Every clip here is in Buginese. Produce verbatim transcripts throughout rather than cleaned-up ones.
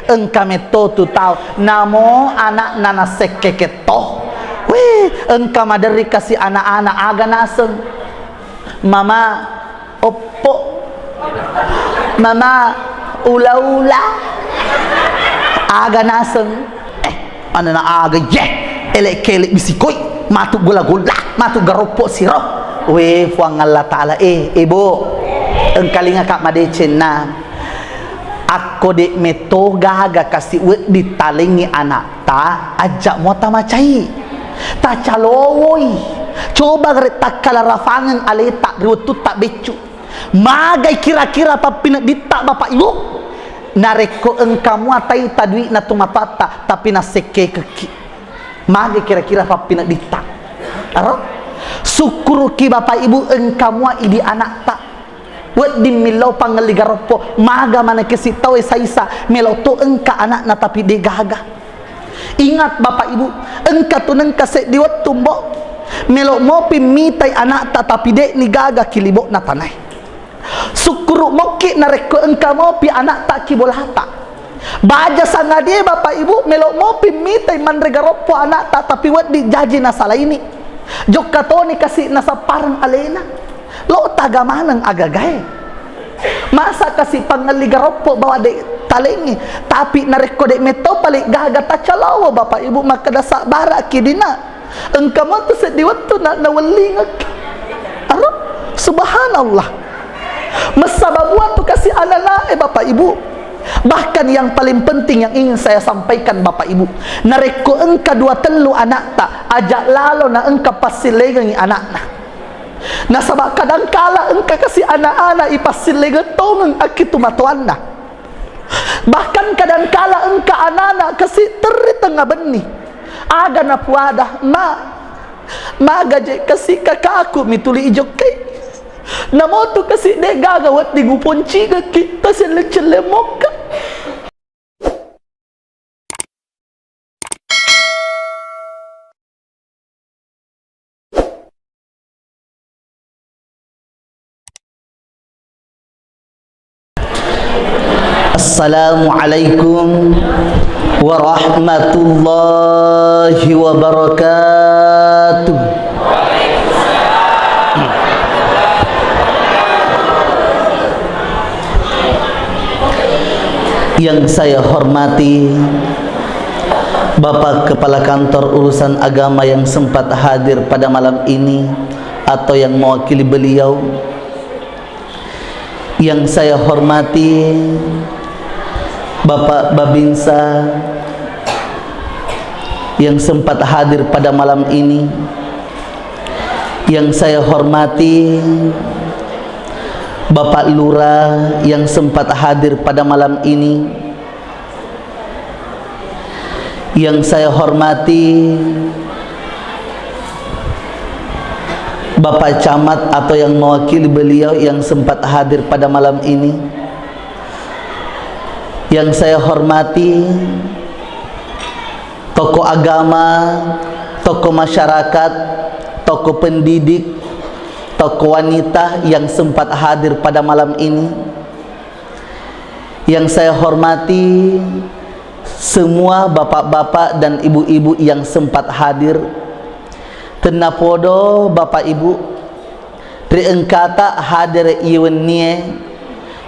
Engka metto tu tau, namo ana'na nassekkeke to. Weh, engka maderri kasi ana-ana, aga naseng? Mama, oppo. Mama, ula-ula. Aga naseng? Eh, anana aga, yeh, elek-kelek bisikoi, matu gola-gola, matu garoppo siro. Weh, Puang Allah Ta'ala, eh, eh, Bo, engkalingaka madecenna. Akko de' metto gaga kasi wedding talengngi ana'ta, ajja' mo tamacai. Tacalowoi. Coba gare' takkala rafangeng aleta ri wettutta beccu. Magai kira-kira pappinedditta, Bapak Ibu? Narekko engka mua taita dui'na tomatoatta, tapi nassekkekekki. Magai kira-kira pappinedditta? Aro? Sukkuruki Bapak Ibu engka mua idi ana'ta. Wedding millau pangelli garoppo, maga manekesi tauwe saisa, melo to engka ana'na tapi de' gaga. Ingat Bapak Ibu, engka tu nengka seddi wettu, Mbo. Melo mopi mitai ana'ta tapi de'ni gaga kilibo'na tanae. Sukkuru' mokki narekko engka mopi ana'ta ki bolata. Baja sangadie Bapak Ibu, melo mopi mitai manre garoppo ana'ta tapi wedding jaji nasalaini. Jokka toni kasi nasappareng alena. Lo taga maneng agagae. Masa kasi pangelli garoppo bawa de' talengngi. Tapi narekko de' metto pale gaga tacalowo Bapak Ibu makkeda sabbara'ki dina. Engka motu seddi wettu na-, nawellingekki. Aro? Subhanallah. Messababua tu kasi ananae, Bapak Ibu. Bahkan yang paling penting yang ingin saya sampaikan, Bapak Ibu, narekko engka dua tellu ana'ta, aja' lalo na engka passillengengngi ana'na. Nasaba' kadangkala engka kasi ana-ana ipassillengeng tongeng akki tu matoanna. Bahkan kadangkala engka anana kasi terri tengnga benni. Aga napuada, "Ma, maga je kasi kakaku mituli ijokkai." Namotu kasi de' gaga wedding uponcigekki, taselle-celle mokka. Assalamualaikum warahmatullahi wabarakatuh. Yang saya hormati Bapak Kepala Kantor Urusan Agama yang sempat hadir pada malam ini atau yang mewakili beliau, yang saya hormati Bapak Babinsa yang sempat hadir pada malam ini, yang saya hormati Bapak Lurah yang sempat hadir pada malam ini, yang saya hormati Bapak Camat atau yang mewakili beliau yang sempat hadir pada malam ini, yang saya hormati tokoh agama, tokoh masyarakat, tokoh pendidik, tokoh wanita yang sempat hadir pada malam ini, yang saya hormati semua bapak-bapak dan ibu-ibu yang sempat hadir, tennapodo Bapak Ibu, ri engkata hadir iye wennie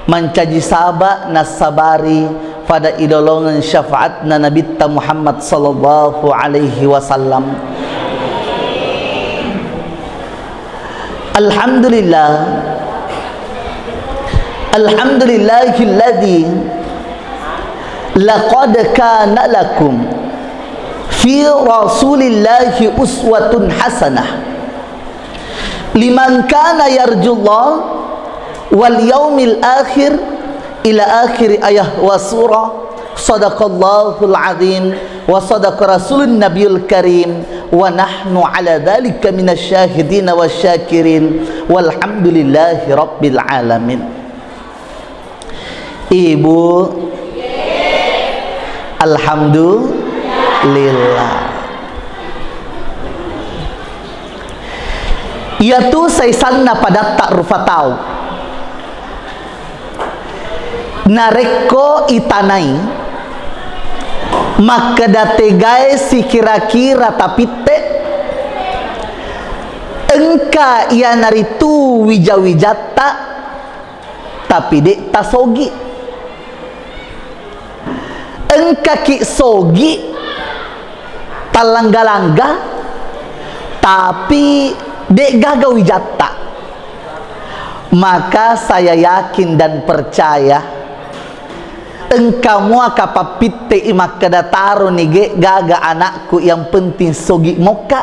mancaji saba' nassabari pada ilolongeng syafaatna Nabitta Muhammad sallallahu alaihi wasallam. Alhamdulillah. Alhamdulillahilladzi laqad kana lakum fi Rasulillahi uswatun hasanah. Liman kana yarjullah wal yaumil akhir ila akhir ayah wa surah. Sadaqallahul azim wa sadaqa rasulun nabiyul karim wa nahnu ala dzalika minasy syahidina wasy syakirin walhamdulillahi rabbil alamin. Ibu, alhamdulillah. Iyatu saisanna padatta rufa tau. Narekko itanai, Makkeda tegae sikira-kira tapitte, engka iyanaritu wija-wijatta, tapi de' tasogi. Engkaki sogi, tallangga-langga, tapi de' gaga wijatta. Maka saya yakin dan percaya, engka mua kapang pittei makkeda, taroni de' gaga anakku, yang penting sogi mokka,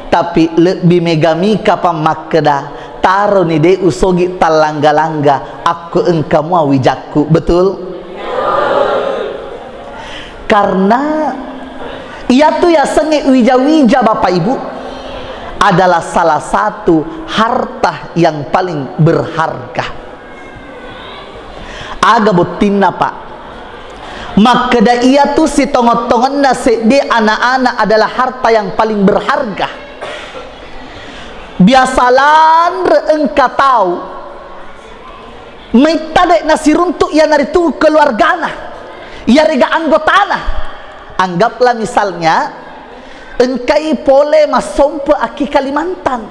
tapi lebbi megami kapang makkeda, taroni de' usogi tallangga-langga, akko engka mua wijakku. Betul? Karena iyatu yasengnge wija-wija, Bapak Ibu, adalah salah satu harta yang paling berharga. Aga bottinna, Pak? Makkeda iyatu sitongo-tongenna seddi ana-ana adalah harta yang paling berharga. Biasa lanre engka tau maitta de' nasiruntu' iyanaritu keluargana, iyarega anggotana. Anggaplah misalnya engkai pole massompe akki Kalimantan.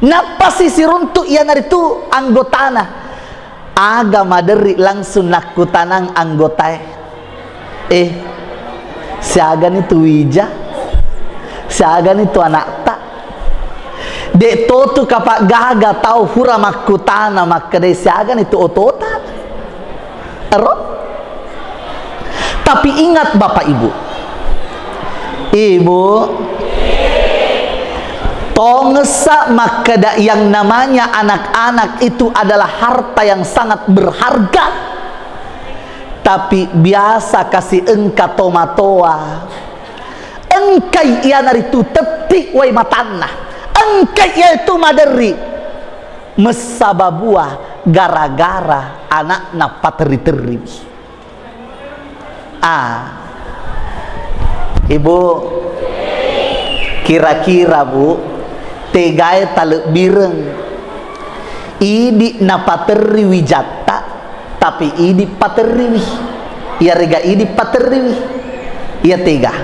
Nappasi siruntu' iyanaritu anggotana. Aga maderri langsung nakkutanang anggotae, "Eh, siagani tu wija? Siagani tu anakta?" De' totu kapang gaga tau fura makkutana makkeda, "Siagani tu otota?" Ero? Tapi ingat, Bapak Ibu. Ibu, tongessa makkeda yang namanya anak-anak itu adalah harta yang sangat berharga. Tapi biasa kasi engka tomatoa, engkai iyanaritu tetti wai matanna, engkai iyatu maderri, messaba bua gara-gara anakna paterri-terriwi. Ah, Ibu, kira-kira, Bu, tegae talebbireng. Idi napaterri wijatta, tapi idi paterriwi. Iyarega idi paterriwi. Iya tega.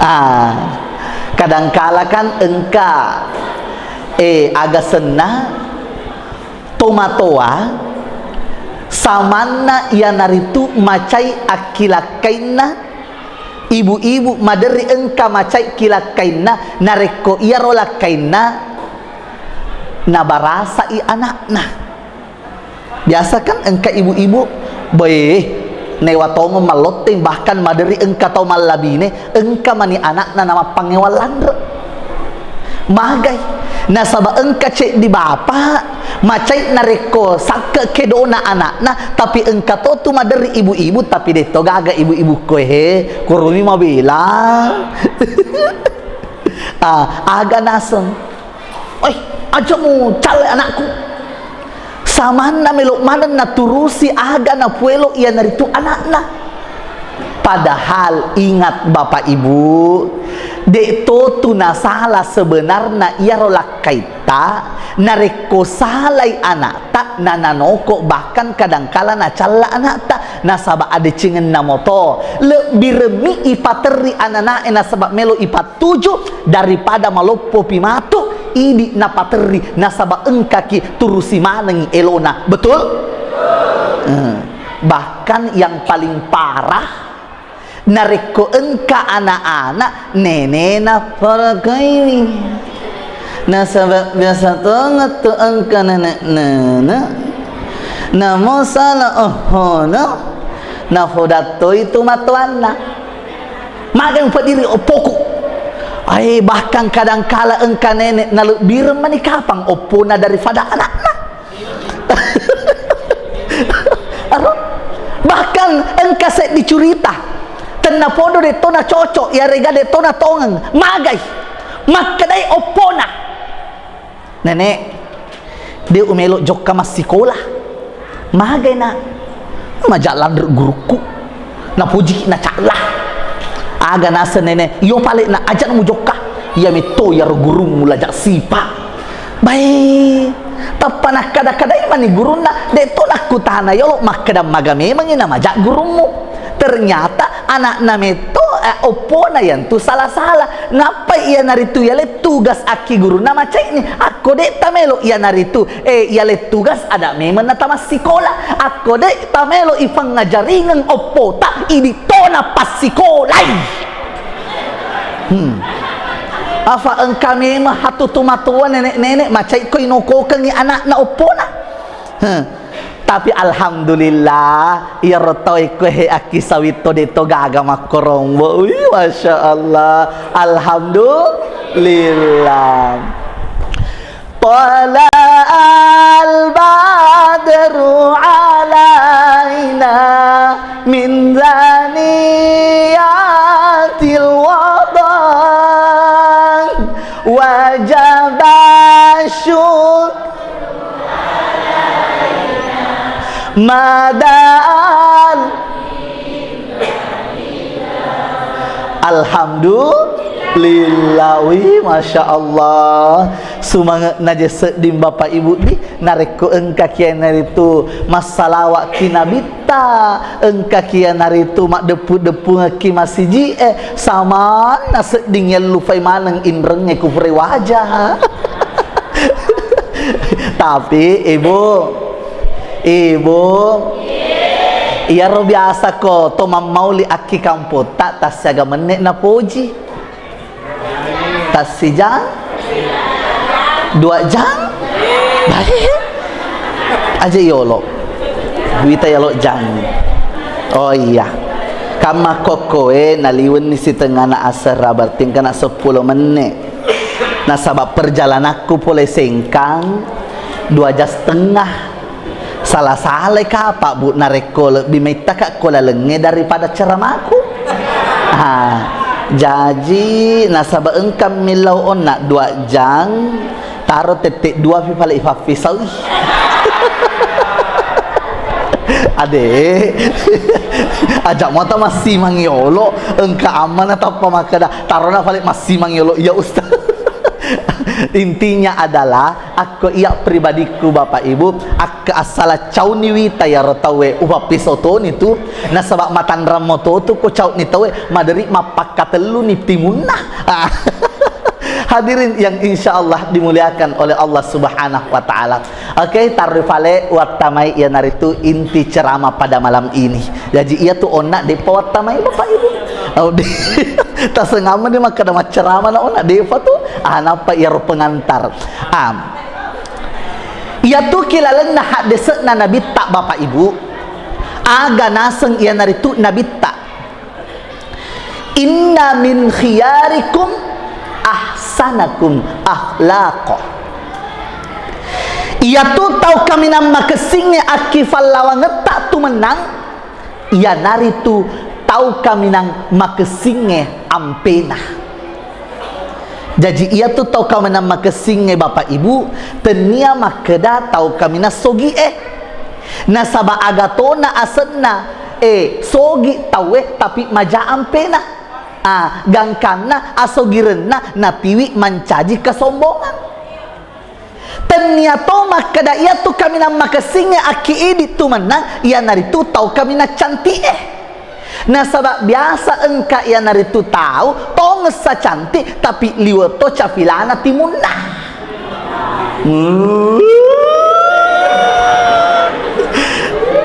Ah, kadangkala kan engka, eh, aga senna, tomatoa, samanna iyanaritu macai akkilakkainna, ibu-ibu maderri engka macai kilakkainna, narekko iyaro lakkainna, nabarasai anakna. Biasa kan engka ibu-ibu, boe, newa tongeng mallotteng, bahkan maderri engka tau mallabine, engka mani anakna namappangngewang lanre. Magai. Nasaba engka ceddi bapa, macai narekko sakke kedona anakna, tapi engka to tu maderri ibu-ibu, tapi de to gaga ibu-ibu koe he, koromi mabela. Ah, aga naseng. Oi, aja mu calle anakku. Samanna melo maneng naturusi aga napuelo iyanaritu anakna. Padahal ingat Bapak Ibu, de to tu nasala sebenarna iyaro lakkaitta, narekko salai anakta, nananoko bahkan kadangkala nacalla anakta, nasaba adecengenna moto, lebbi remmi ipaterri ananae nasaba melo ipattuju daripada maloppopi matu idi napaterri nasaba engkaki turusi manengi elona. Betul? Eh, bahkan yang paling parah, narekko engka anak-anak, nenena parakaiwi. Nasaba biasa tongeng tu engka nenek-nenek, namo sala ohona, nafodattoi tu matoanna. Magai mupeddiri oppoku. Ai, bahkan kadangkala engka nenek nalebbireng mani kapang oppona daripada anakna. Aro? Bahkan engka seddi curita, tennapodo de to nacocok, iyarega de to natongeng. Magai? Makkedai oppona, "Nenek, de umelo jokka massikola." "Magai, Nak?" "Maja lanre gurukku, napojiki nacalla." Aga naseng nenek, "Iyo pale, Nak, aja mujokka. Iya metto iyaro gurummu laja sipa." Bae, tappa nakkada-kadai mani gurunna, de to nakkutana yolo makkeda maga memangi namaja gurummu. Ternyata ana'na metto, eh, oppona yantu sala-sala. Nappai iyanaritu yale tugas akkigurunna macai'ni. Akko de' tamelo iyanaritu, eh, yale tugas ada memeng na tamassikola. Akko de' tamelo ifangngajaringeng oppota, idi' tona passikolai. Hmm. Afa engka memeng hatu tumatoa nenek-nenek macai ko inokokengngi ana'na oppona. Heh. Tapi alhamdulillah, iyaro tau e ko he akkisawitto de' to gaga makkorombo. Wih, Masya Allah. Alhamdulillah. Tala al-badru alaina min zaniyatil wada wajaba syuk Madaan. Alhamdulillah. Wih, Masya Allah. Sumange'na je sedding Bapak Ibu di, narekko engka kianaritu massalawa ki Nabitta, engka kianaritu maddeppu-deppungekki masiji e, samanna sedding yallupai maneng inrengnge ku pura waja. Tapi, Ibu, Ibu, iyaro biasa ko to mammauli akki kampotta tassiaga menne' napoji. Tassijang? Dua jang? Baik. Aja yolo. Wita yolo jang. Oh iya. Kamma kokkoe naliwenni sitengana asera, berarti engkana seppulo menne'. Nasaba perjalanakku pole Sengkang dua jam setengah. Sala-salai kapa, Bu, narekko lebbi maittaka ko lalengnge daripada ceramaku. Ah, jaji nasaba engka millau onna dua jang, taro tette' dua pi pale ifaffisaui. Ade, aja' mota massimang yolo, engka amma na tappa makkeda, tarona pale massimang yolo, iya Ustaz. Intinya adalah, akko iya pribadikku, Bapak Ibu, akka assala cauni wita iyaro tauwe, upappiso toni tu, nasaba matanrang moto tu ko cauni tauwe, maderi mappakkatelluni timunna. Hadirin yang insya Allah dimuliakan oleh Allah Subhanahu wa Ta'ala. Oke, taroi pale wattamai iyanaritu inti ceramah pada malam ini. Jaji, iya tu onna de'pa wattamai, Bapak Ibu. Oh, de-, tasengameng de makkeda macceramah na onna, de'pa tu. Ah, nappa iyaro pengantar. Ah. Iyatu ki lalenna haddese'na Nabitta, Bapak Ibu. Aga naseng iyanaritu Nabitta. Inna min khiyarikum ahsanakum akhlaqa. Iyatu tau kaminang makessingnge akkifallawangetta tu mennang, iyanaritu tau kaminang makessingnge ampena. Jaji, iyatu tau kaminang makessingnge, Bapak Ibu, tennia makkeda tau kaminang sogi'e. Nasaba agatona asenna, eh, sogi tauwe, tapi maja ampena. Ah, gangkanna asogirenna natiwi mancaji kesombongan. Tennia to makkeda iyatu kaminang makessingnge akki idi tu mennang, iyanaritu tau kaminang canti'e. Nasaba biasa engka iyanaritu tau tongessa cantik, tapi liwe to cafilana timunna. Hmm.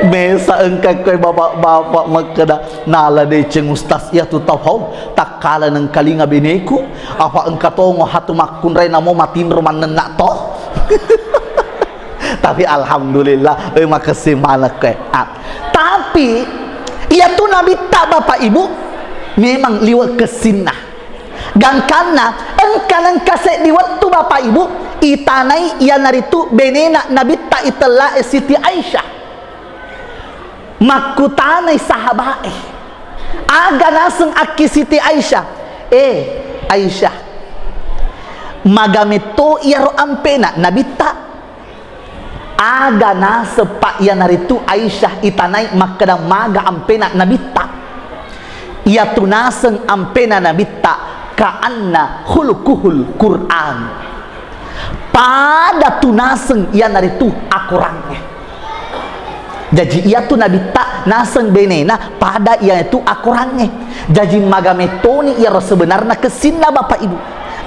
Mesa engka koe bapak-bapak makkeda, nala deceng ustaz iyatu tau hau, takkala nengkalinga beneku, apa engka tongo hatu makkunrai namo matinro mannenna to. Tapi alhamdulillah, eh, makessing maneng koe. Ah, tapi iyatu Nabitta, Bapak Ibu, memang liwe kessinna. Gangkanna engka nengka seddi wettu, Bapak Ibu, itanai iyanaritu benena Nabitta itellae Siti Aisyah. Makkutanai sahabae, aga naseng akki Siti Aisyah? Eh, Aisyah, maga metto iyaro ampena Nabitta? Aga naseng pa iyanaritu Aisyah itanai makkeda maga ampena Nabitta? Iyatu naseng ampena Nabitta, ka'anna khuluquhul Qur'an. Pada tu naseng iyanaritu akorangnge. Jaji, iyatu nabitta naseng benena pada iyanatu akorangnge. Jaji, maga mettoni iyaro sebenarna kessinna, Bapak Ibu.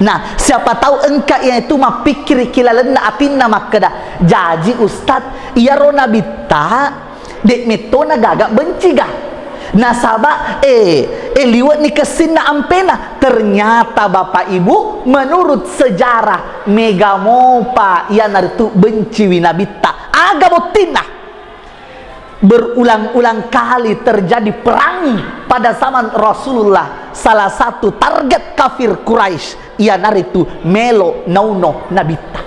Nah, siapa tahu engka iyanatu mappikkiri ki lalenna atinna makkeda, "Jaji, Ustaz, iyaro nabitta de' mettona gaga benci ga?" Nasaba, eh, eh, liwe'ni kessinna ampena. Ternyata, Bapak Ibu, menurut sejarah, mega mopa iyanaritu benciwi nabitta. Aga bottinna? Berulang-ulang kali terjadi perang pada zaman Rasulullah. Salah satu target kafir Quraisy iyanaritu melo nauno nabitta.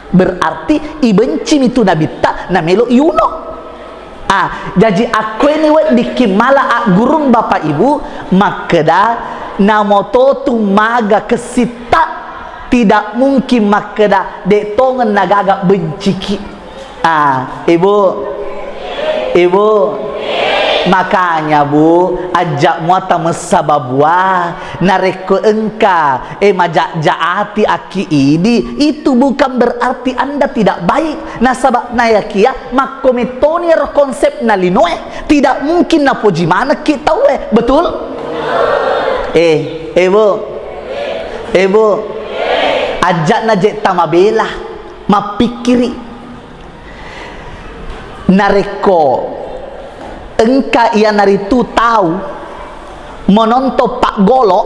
Berarti ibencimi tu nabitta, namelo iuno. Ah, jaji akkoeni weddikki mala aggurung, Bapak Ibu, makkeda, namototu maga kessitta, tidak mungkin makkeda de' tongeng nagaga benciki. Ah, Ibu. Ibu. Makanya, Bu, ajja muata messa babua. Narekko engka, eh, majajja ati akki idi, itu bukan berarti Anda tidak baik. Nasaba nayakia makko mettoni ero konsepna linoe. Tidak mungkin napoji manekki tauwe. Betul? Eh, eh, Bu. Eh, Bu. Ajja'na je' tamabela, mappikkiri. Narekko engka iyanaritu tau mononto paggolo,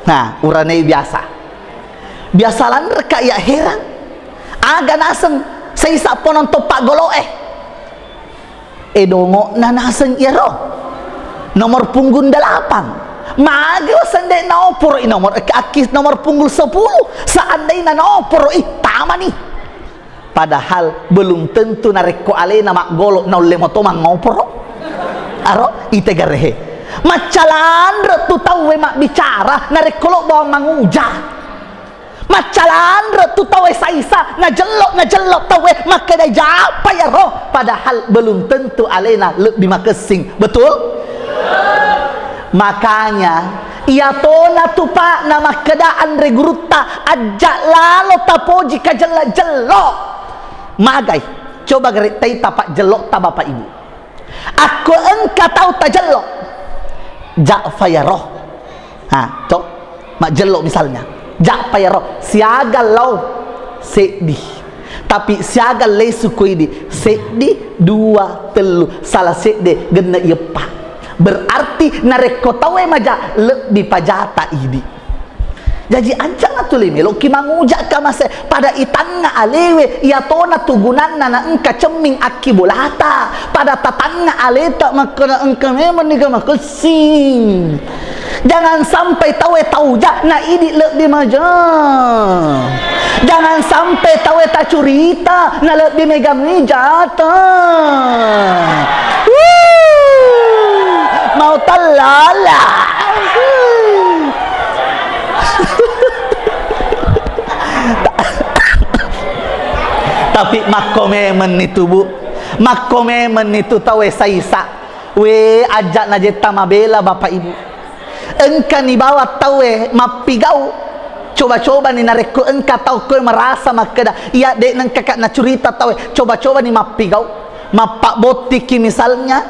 nah, uranai biasa. Biasa lanreka iya herang. Aga naseng saisa pononto paggolo e? E dongo'na naseng iyaro. Nomor punggung delapan. Magi waseng de' naoporo i nomor, akki nomor punggung sepuluh. Seandainya naoporo i, tamani. Padahal belum tentu narekko alena maggolo naulle moto mangoporo. Aro, ite garehe. Maccalanre tu tauwe mabbicara narekko lo bawang manguja. Maccalanre tu tauwe saisa, najello, najello tauwe makkeda jappa yaro. Padahal belum tentu alena lebbi makessing. Betul? Makanya, iyatona tu, Pak, namakkeda anre gurutta, ajja lalo tapoji kajello-jello. Magai, coba gare taita pajjello ta, Bapak Ibu. Akko engka tau tajello, ja'fa yaro. Ha, to, majjello misalnya. Ja'fa yaro, siaga lao seddi. Tapi siaga lesu ko idi, seddi, dua, tellu, salah sedde, genne iyeppa. Berarti narekko tauwe maja, lebbi pajata idi. Jaji ancang tuli meloki manguja kamase, pada itangnga alewe, iyatona tu gunanna na engka cemming akki bolata, pada tatangnga aleta makkeda engka memang niga makessing. Jangan sampai tauwe tauja na idi lebbi maja. Jangan sampai tauwe tacurita na lebbi mega mijata. Wuh, mau tallala. Tapi makko memenni tu, Bu. Makko memenni tu tauwe saisa. We, ajja najetta mabela, Bapak Ibu. Engkani bawang tauwe mappigau. Coba-cobani narekko engka tau koe merasa makkeda, iya de nengkaka nacurita tauwe. Coba-cobani mappigau. Mappabbottikki misalnya,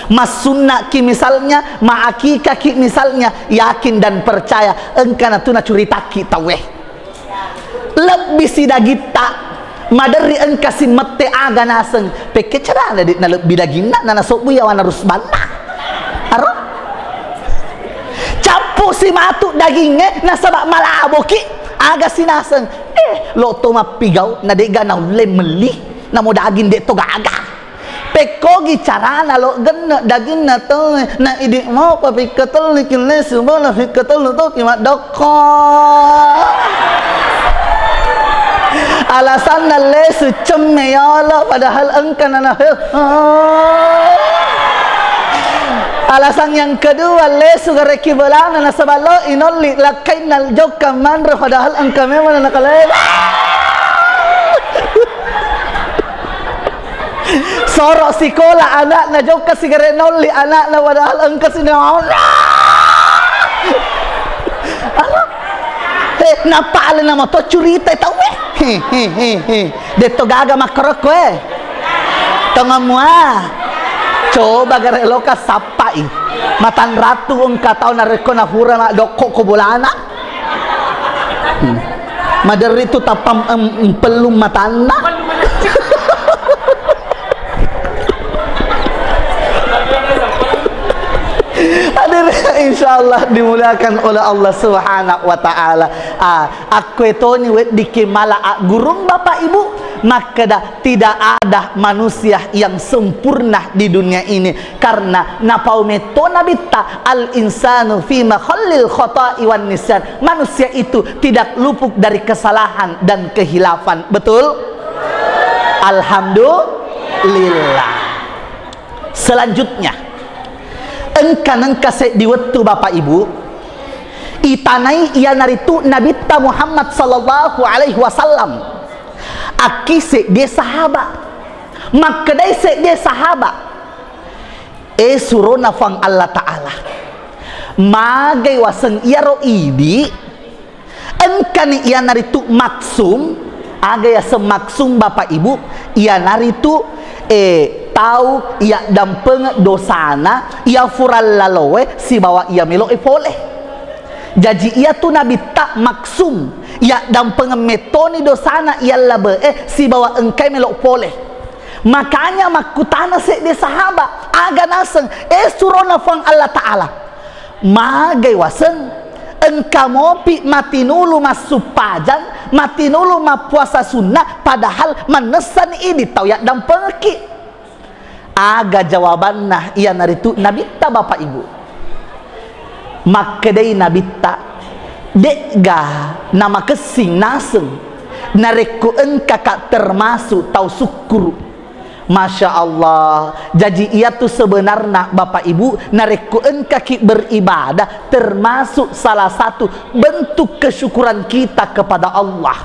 massunnaki misalnya, maakikaki misalnya, yakin dan percaya engkana tu nacuritakki tauwe. Lebbi sidagitta, maderri engka simmette aga naseng. Pekke carana de nalebbi daginna, nanasobbu yawana rusbanna. Aro? Cappu si matu dagingnge, nasaba malaboki, aga sinaseng. Eh, lo to mappigau, na dega naulle melli, namo daging de to gaga. Pekkogi carana lo genne daginna tauwe, na idi mopa pikkatelli ki lesu bola, pikkatellu toki maddokko. Alasanna lesu cemme yolo, padahal engka nana Alasan yang kedua, lesu gareki bolana nasaba lo inolli lakkainna jokka manre, padahal engka memang nana kalena. Soro sikola anakna, jokka sigare naolli anakna, padahal engka sinaona. Eh, nappa alena moto curita tauwe. He, he, he, he. Detto gaga makkorokko, eh. Ngamua. Coba gare loka sappai. Matanratu engka tau narekko nafura maddokko ko bolana. Hmm. Maderri tu tappa em, empellung matanna. Hadirin, insyaallah dimuliakan oleh Allah Subhanahu wa Ta'ala. Ah, akkoe toni weddikki mala aggurung Bapak Ibu, makkeda tidak ada manusia yang sempurna di dunia ini, karena napau metto Nabitta, "Al insanu fi makhallil khata'i wan nisyan." Manusia itu tidak luput dari kesalahan dan kehilafan. Betul? Alhamdulillah. Selanjutnya, engka nengka seddi wettu, Bapak Ibu, itanai iyanaritu Nabitta Muhammad sallallahu alaihi wasallam. Akki seddi sahaba. Makkedai seddi sahaba, "E surona Fuang Allah Ta'ala, magai waseng iyaro idi?" Engkani iyanaritu maksum, aga yaseng maksum, Bapak Ibu, iyanaritu, eh, tau iyaddampengeng dosana, iya furallaloe sibawa iya melo'e pole. Jaji, iyatu Nabitta maksum, iyaddampengeng mettoni dosana iyallabe'e sibawa engkai melo pole. Makanya makkutana seddi sahaba, aga naseng, "Eh, surona Fuang Allah Ta'ala, magai waseng engka mopi matinulu massuppajang, matinulu mappuasa sunnah, padahal mannessani idi tau yaddampengekki?" Aga jawabanna iyanaritu Nabitta, Bapak Ibu? Makkedai Nabitta, "De'ga namakessing naseng narekko engkaka termasuk tau sukkuru." Masya Allah. Jaji, iyatu sebenarna, Bapak Ibu, narekko engkaki beribadah, termasuk salah satu bentuk kesyukuran kita kepada Allah.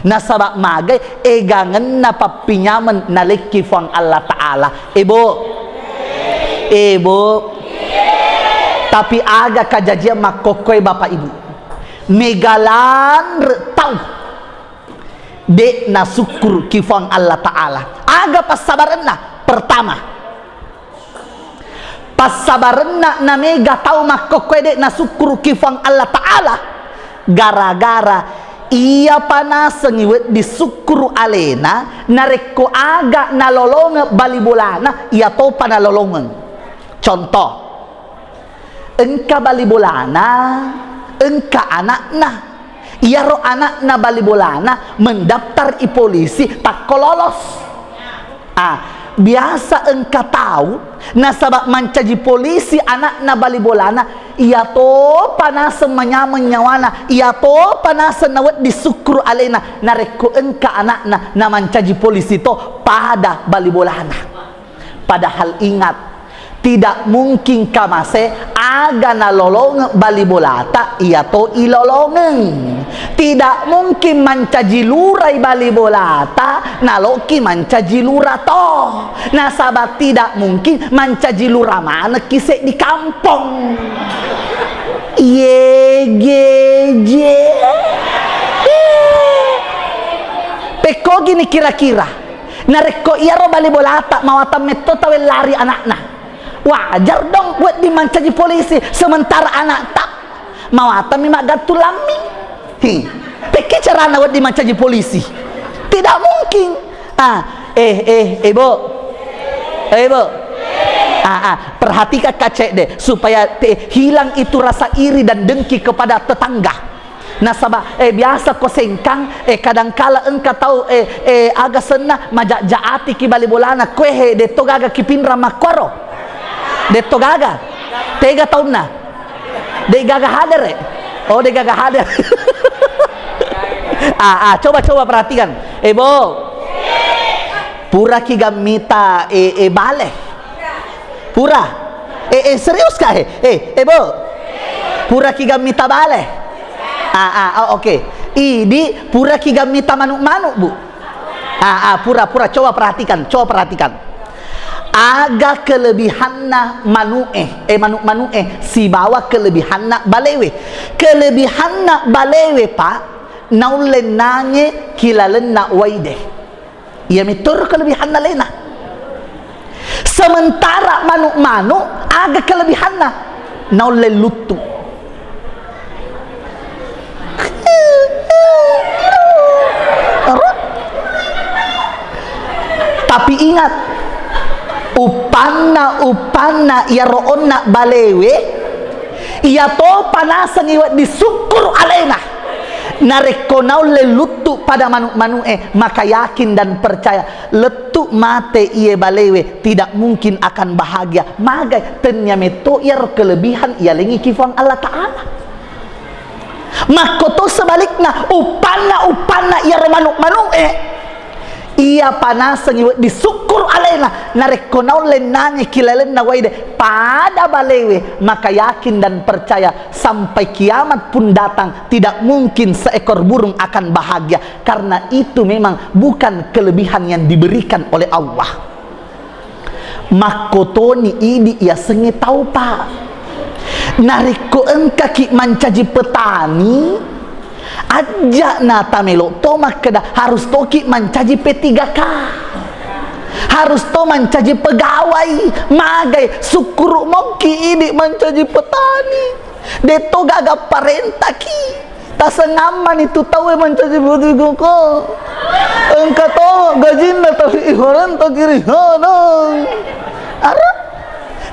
Nasaba magai egangenna pappinyameng nalekki Fuang Allah Ta'ala. Ebo. Ebo. Tapi aga kajajiang makkokkoe, Bapak Ibu? Mega lanre tau de' nasukkuruki Fuang Allah Ta'ala. Aga passabarenna? Pertama, passabarenna namega tau makkokkoe de' nasukkuruki Fuang Allah Ta'ala, gara-gara iyapa nasengngi wedding sukkuru alena, narekko aga nalolongeng bali bolana, iyatopa nalolongeng. Contoh, engka bali bolana, engka anakna. Iyaro anakna bali bolana mendaftar i polisi, takko lolos. Ah, biasa engka tau nasaba mancaji polisi anakna bali bolana, iyatopa naseng manyameng nyawana, iyatopa naseng nawedding sukkuru alena, narekko engka anakna namancaji polisi to pada bali bolana. Padahal ingat, tidak mungkin kamase aga nalolongeng bali bolata iyato ilolongeng. Tidak mungkin mancaji lurai bali bolata naloki mancaji lura to. Nasaba tidak mungkin mancaji lura manekki seddi kampong. Yegeje. Pekkogini kira-kira. Narekko iyaro bali bolata mawatang metto tauwe lari anakna, wajar dong wedding mancaji polisi sementara anakta mawatangmi maggattung lamming. Hi, pekki carana wedding mancaji polisi? Tidak mungkin. Ah, eh, eh, eh, Bo. Eh, Bo. Ah, ah, perhatikan kacek deh, supaya te-, hilang itu rasa iri dan dengki kepada tetangga. Nasaba, eh, biasa ko Sengkang, eh, kadangkala engka tau, eh, eh, aga senna, majak-jak atiki bali bolana, koe he, detto gaga ki pinrang makkuaro. Detto gaga. Tega taunna? De gaga hadere. Oh, de gaga hadere. Ah, ah, coba, coba perhatikan. Eh, Bo. Puraki gammita, eh, eh, bale. Pura. Eh, eh, serius kah, eh? Eh, eh, Bo. Puraki gammita bale. Ah, ah, oh, oke. Idi puraki gammita manu-manu, Bu. Ah, ah, pura, pura. Coba perhatikan, coba perhatikan. Aga kelebihanna manu'e, eh, manu-manu'e, sibawa kelebihanna balewe. Kelebihanna balewe, Pak, naulle nange ki lalenna waide. Iya mitoro kelebihanna alena. Sementara manu'-manu' aga kelebihanna? Naulle luttu. Tapi ingat, uppanna-uppanna iyaro onna balewe, iya topa nasengngi wedding sukkuru alena. Narekko naulle luttu pada manu'-manu'e, maka yakin dan percaya lettu mate iye balewe, tidak mungkin akan bahagia. Magai, tennia metto iyaro kelebihan iyalengngi ki Puang Allah Ta'ala. Makkoto sebalikna, uppanna-uppanna iyaro manu'-manu'e, iya panasengngi wedding sukkuru alena, narekko naulle nange ki lalenna waide pada balewe, maka yakin dan percaya sampai kiamat pun datang, tidak mungkin seekor burung akan bahagia, karena itu memang bukan kelebihan yang diberikan oleh Allah. Makkotoni idi yasengnge tau, Pak. Narekko engkaki mancaji petani, ajja'na tamelo to makkeda harus toki mancaji P tiga K. Harus to mancaji pegawai, magai sukkuru mokki idi mancaji petani. De'to gaga parentaki. Tasengammani tu tauwe mancaji botiko ko. Engka to gajinna, tapi ifarentaki ri hanang. Ara?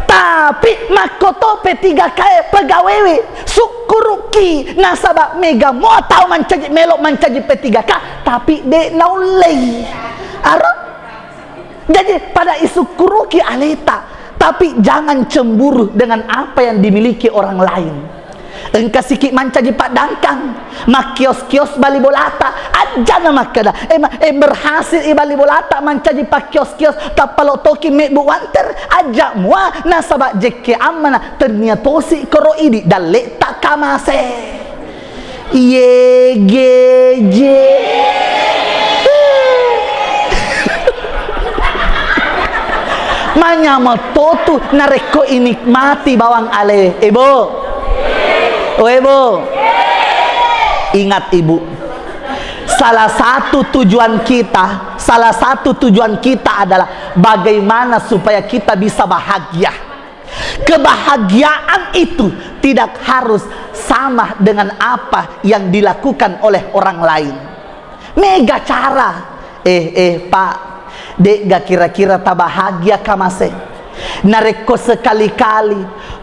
Tapi makkoto P tiga K e pegawewe, sukkuruki nasaba mega mua tau mancaji, melo mancaji P tiga K, tapi de naullei. Ara? Jadi, pada isukkuruki aleta, tapi jangan cemburu dengan apa yang dimiliki orang lain. Engka siki mancaji paddangkang, makkios-kios bali bolata, ajjana makkeda, eh, ma-, eh, berhasil i bali bolata, mancaji pakkios-kios, tappa lo toki mebbu wanter, ajja mua, nasaba jekke ammana, tennia tosi koro idi dalle ta kamase. Iye geje. Manyameng totu narekko inikmati bawang ale, Ibu. Oh, Ibu. Ingat, Ibu. Salah satu tujuan kita, salah satu tujuan kita adalah bagaimana supaya kita bisa bahagia. Kebahagiaan itu tidak harus sama dengan apa yang dilakukan oleh orang lain. Mega cara. Eh, eh, Pak, de'ga kira-kira tabahagia kamase? Narekko sekali-kali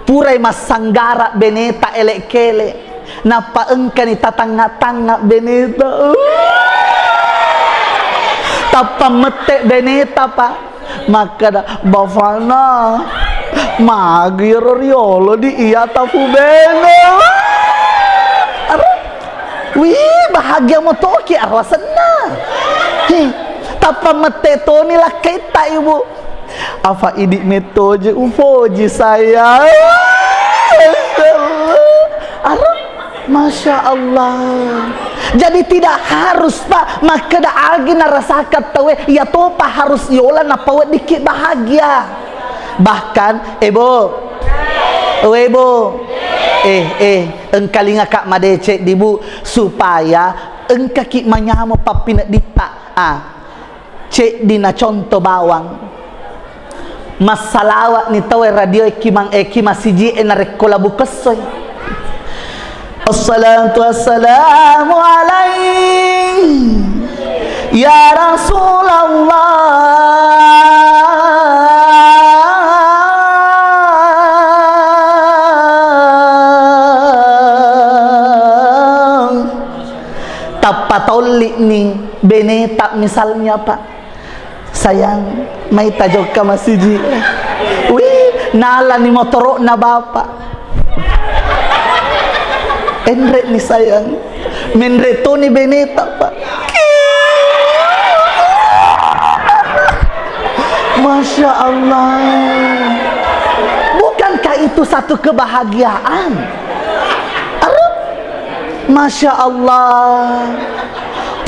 purai massanggara beneta ele' kele', nappa engkani tatangnga-tangnga beneta. Tappa mette beneta, Pak. Makkeda, "Bafana, magi ro riolo di iya tafu bene." Ara? Wih, bahagia motoki arwa senna. Hi, tappa mette toni lakkaitta, Ibu. Afa idi mettoje upoji saya. Masya Allah. Ara? Masya Allah. Jadi tidak harus, Pak, makkeda agi narasakan tauwe, iya topa harus yola napaweddikki bahagia. Bahkan, eh, Bu. Oh, eh, Bu. Eh, eh, engkalingaka madeceng di, Bu, supaya engkaki manyameng pappinedditta. Ah. Ceddi na conto bawang. Massalawa'ni tauwe radio e ki mang-, e ki masiji e narekko labu kessoi. Assalatu wassalamu alaihi ya Rasulullah. Tappa tolli'ni beneta misalnya, Pak. Sayang, mai tajokka masiji. Wih, nalani motoro'na bapak. Enre'ni sayang. Menre' toni beneta, Pak. Masya Allah. Bukankah itu satu kebahagiaan? Aduh. Masya Allah.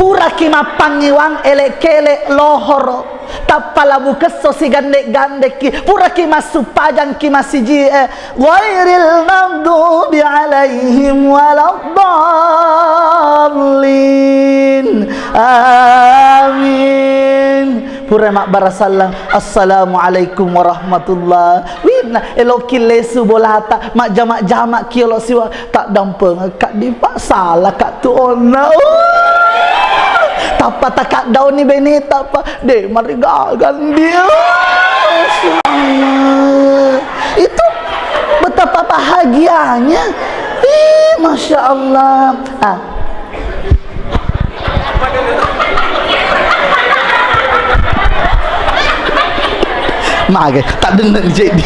Puraki mappangewang ele' kele' lohoro. Tappa labu kesso sigande'-gandekki. Puraki massuppajangki masiji e. Ghairil maghdubi alaihim waladdallin. Amin. Pura mabbarasallang, "Assalamualaikum warahmatullah." Winna, eloki lesu bolata, majjama-jama kiolo siwa, taddampengekka di pasala ka tu onna. Uh. Tappa takaddauni beneta, pa de marigagan dia. Masya Allah. Itu betapa bahagianya. Ih, Masya Allah. Ah, Mage, tak dengar jadi.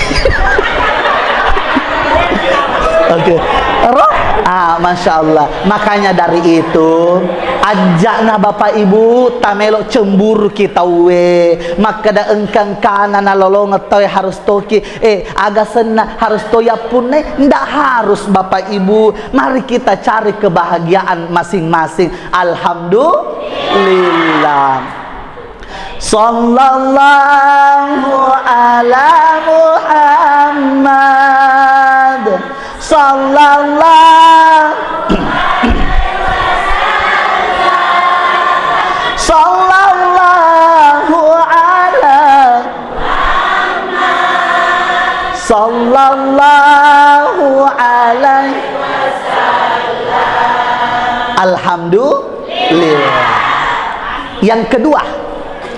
Oke. Ero? Ah, Masya Allah. Makanya dari itu, ajakna Bapak Ibu, tamelo cemburu ki tauwe. Makkeda engka-engkana nalolongeng tauwe harus toki. Eh, aga senna harus toyappunne? Ndak harus, Bapak Ibu. Mari kita cari kebahagiaan masing-masing. Alhamdulillah. Sallallahu ala Muhammad. Sallallahu, sallallahu ala, sallallahu alaihi wasallam. Alhamdulillah. Yang kedua,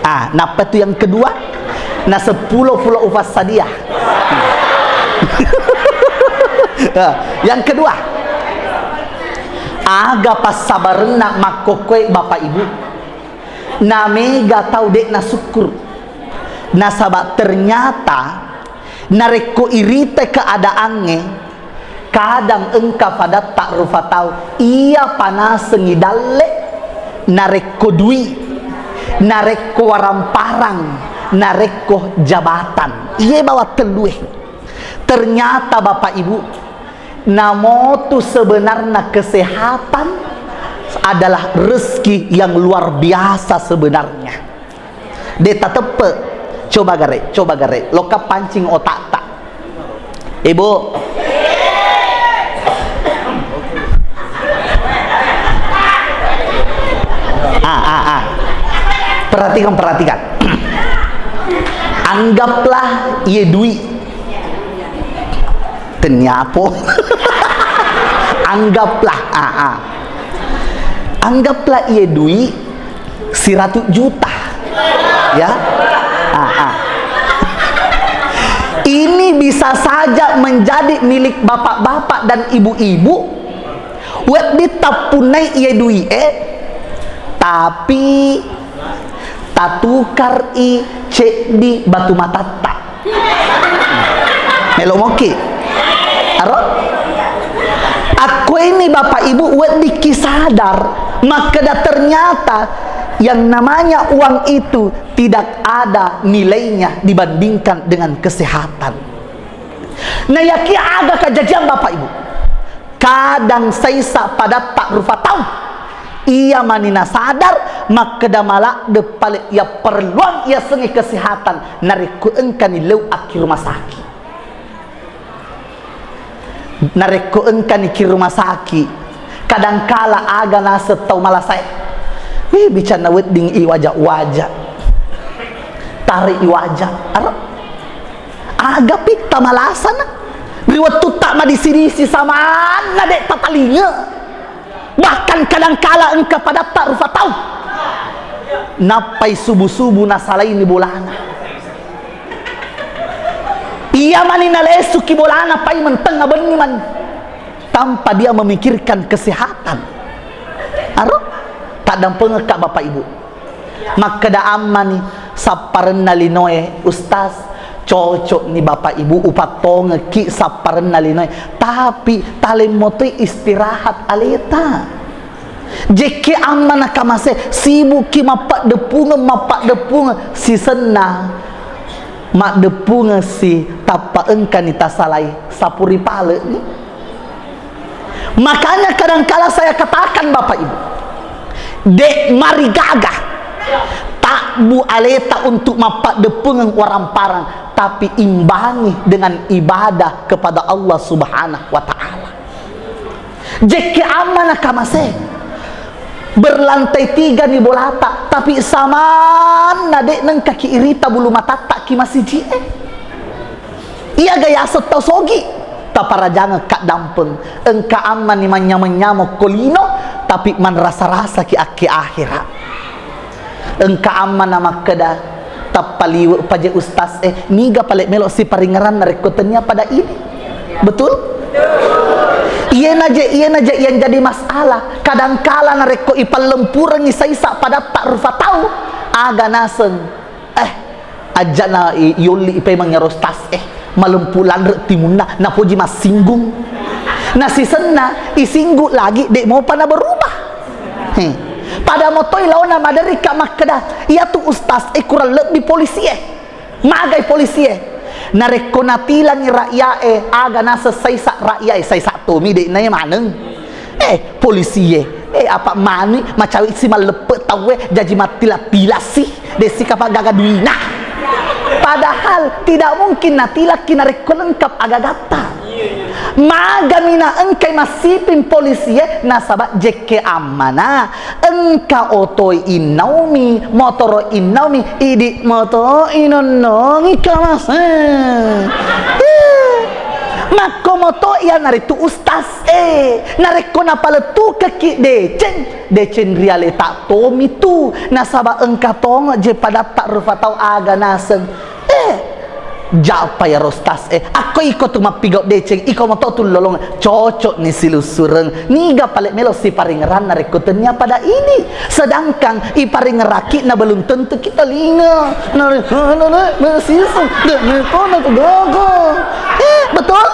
ah, napa tu yang kedua? Na seppulo-pulo ufassadia. Ah, yang kedua, aga passabarenna makkokkoe Bapak Ibu? Namega tau de' nasukkuru. Nasaba ternyata narekko irita keadaangnge, kadang engka padatta rupa tau iya panasengi dalle, narekko dui, narekko waramparang, narekko jabatan. Iye bawang tellue. Ternyata Bapak Ibu, namotu sebenarna kesehatan adalah rezeki yang luar biasa sebenarnya. De' tateppe. Coba gare, coba gare. Lokka pancing otakta. Ibu. Ah, ah, ah. Perhatikan, perhatikan. Anggaplah iye dui. Tenniapo. Anggaplah, ah, ah. Anggaplah iye dui siratu juta. Ya. Ah, ah. Ini bisa saja menjadi milik bapak-bapak dan ibu-ibu. Wedding tappunnai iye dui e, tapi tatukar i ceddi batu matatta. Melo moki. Aro? Akko ini Bapak Ibu weddikki sadar, makkeda ternyata yang namanya uang itu tidak ada nilainya dibandingkan dengan kesehatan. Nah, yaki aga kajajiang Bapak Ibu? Kadang saisa padatta rupa tau. Iya mani nasadar, makkeda maladde pale iya perluang iya sengi kesehatan narekko engkani leu akki rumah sakit. Narekko engkani ki rumah sakit, kadangkala aga naseng tau malasae. Wih, bicanna wedding i waja-waja. Tarik i waja. Aro? Aga pitta malasana? Ri wettutta madisi-disi samanna de' tatalinga. Bahkan kadangkala engka padatta rupa tau. Nappai subu-subu nasalaini bolana. Iya mani nalesuki bolana pai mentengnga benni mani. Tanpa dia memikirkan kesehatan. Aro? Taddampengekka Bapak Ibu. Makkeda ammani sapparenna linoe, Ustaz, cocok ni Bapak Ibu, upattongekki sapparenna linoe. Tapi talemmotoi istirahat aleta. Jekke amma nakamase, sibukki mappaddeppungeng, mappaddeppungeng, sisenna maddeppungeng si tappa engkani tasalai sapuri pale'ni. Makanya kadangkala saya katakan, Bapak Ibu, de' marigaga takbu aleta untuk mappaddeppungeng waramparang, tapi imbangi dengan ibadah kepada Allah Subhanahu wa Ta'ala. Jekke amma nakamase, Berlantai tiga ni bolata, tapi samanna de' nengka ki irita bulu matatta ki masiji e. Iya ga yaseng tau sogi, taparajangeng kaddampeng. Engka amma ni manynyamo-nyamo ko lino, tapi manrasa-rasa ki akke ahera. Engka amma na makkeda, tappaliwe paje ustaz e, niga pale melo siparingngerang narekko tennia pada idi. Betul? Iyena je, iyena je yang jadi masalah. Kadangkala narekko ipallempurengi saisa padatta rufa tau, aga naseng, eh, ajana i-, yolli ipemeng ero tas, eh, malempu lanre timunna, napoji massinggung. Nasisenna, isinggu lagi, de' mopa na berubah. He. Pada motoi laona maderika makkeda, iyatu ustaz, eh, kurang lebih polisi, eh. Magai polisie. Narekko natilangi ra'yae, aga naseng saisa ra'yae, saisa tomi de'na maneng. Eh, polisie. Eh, apa mani macawi si malleppe tauwe, jaji mattila-tilasi. Desi kapa gaga duina. Padahal tidak mungkin natilaki narekko lengkap agagatta. Magami na engkai massiping polisie, nasaba jekke ammana. Engka otoi innaumi, motoro innaumi, idi moto inonnongi kamase. Eh, makko moto iyanaritu ustaz e. Narekko napalettukekki deceng, deceng rialeta tomi tu. Nasaba engka tongo je padatta rufa tau aga naseng. Eh, ja'pa iyaro stas e. Akko iko tu mappigau deceng, iko moto tu lolong. Cocok ni silussureng. Niga pale melo siparingngerang narekko tennia pada idi. Sedangkan iparingngeraki na belum tentu kita linga. Nare-, nare-, nare-, nare-, sisu. De-, ne-, kona tu gaga. Eh, betul?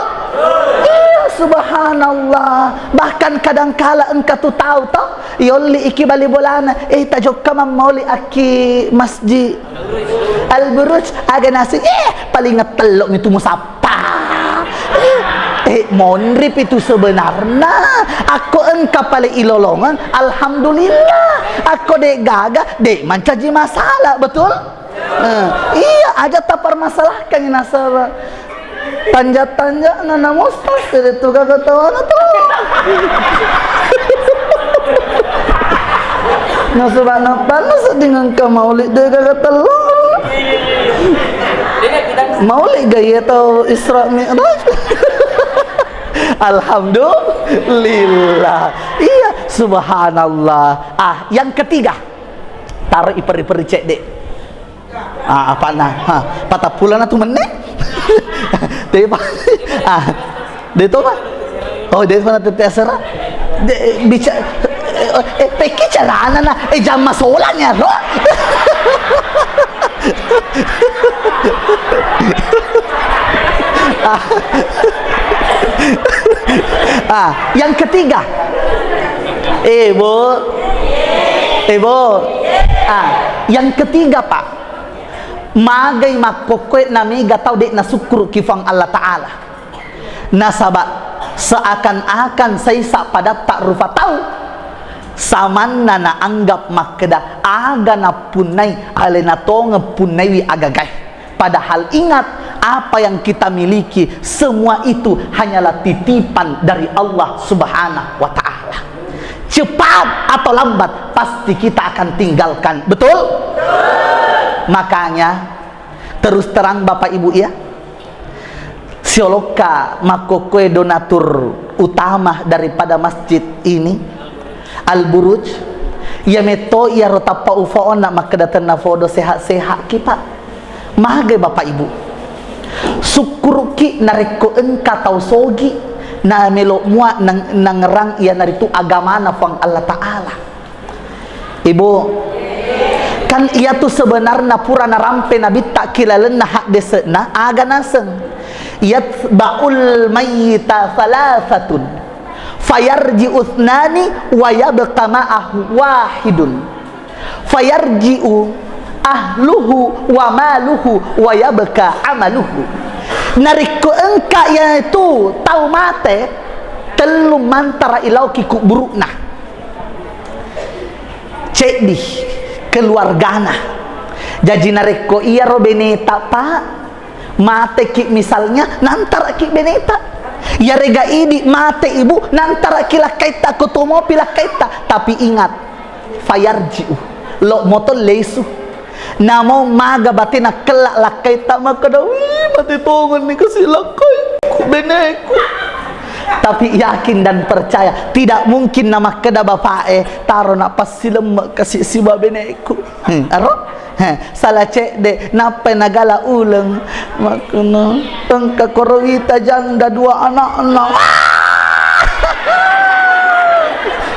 Iya, subhanallah. Bahkan kadangkala engka tu tau to, yolli iki bali bolana. Eh, tajokka mammauli akki masjid. Al-Buruj, aga naseng, eh, paling ngetello mi tu musappa. Eh, eh, monri pi tu sebenarna. Akko engka pale ilolongeng, alhamdulillah. Akko de gaga, de mancaji masalah, betul? Eh, iya, aja tapermasalahkan nasaba. Tanja-tanja na namustas, jadi tu gaga tawana tu. Nasaba nappanna sedding engka maulid de gaga tello. Maulid gaya tau Isra Mi'raj. Alhamdulillah. Iya, subhanallah. Ah, yang ketiga. Taruh iperi-peri cedde. Ah, apa na? Ha, patappulo na tu menne. Tapi pa-, ah, de to pa? Oh, de mana tete asera? De, bica-, eh, eh, pekki carana na, eh, jamma solanya, ro? Ah. Ah, yang ketiga. Eh, Bu. Eh, Bu. Ah, yang ketiga, Pak. Magai makkokkoe na mega tau de' nasukkuruki Fuang Allah Ta'ala. Nasaba seakan-akan saisa padatta rufa tau, samanna naanggap makkeda aga nappunnai alena tongeng punnaiwi agagae. Padahal ingat, apa yang kita miliki, semua itu hanyalah titipan dari Allah Subhanahu wa Ta'ala. Cepat atau lambat, pasti kita akan tinggalkan. Betul? Makanya, terus terang Bapak Ibu ya, siolokka makkokkoe donatur utama daripada masjid ini, Al-Buruj, iya metto iyaro tappa ufaonna makkeda tenna fodo sehat-sehat ki, Pak. Magai Bapak Ibu. Sukkuruki narekko engka tau sogi na melo mua nang-, nangngerang iyanaritu agamana Fuang Allah Ta'ala. Ibu, kan iyatu sebenarna pura narampe nabitta ki lalenna haddese'na, aga naseng. Yatba'ul mayyita thalathatun, fayarji'u thnani wa yabqa ma'ahu wahidun. Fayarji'u ahluhu wa maluhu wa yabqa amaluhu. Narekko engka iyatu tau mate, tellu mantara ilauki kuburu'na. Ceddi keluargana. Jaji narekko iyaro beneta, Pak, mateki misalnya, nantaraki beneta. Yarega idi mate ibu, nantaraki lakkaitta, ko tomopi lakkaitta. Tapi ingat, Fayarji'u. Lo moto lesu. Namo maga batena kella lakkaitta makkeda, "Wih, mate tongenni kasi lakkai ku beneku." Tapi yakin dan percaya, tidak mungkin namakkeda bapa'e, "Taro na passilemme kasi siba beneku." Hmm, aro? He, salah cedde, nappai nagala uleng. Makkeda, "Engka koro wita janda dua anakna."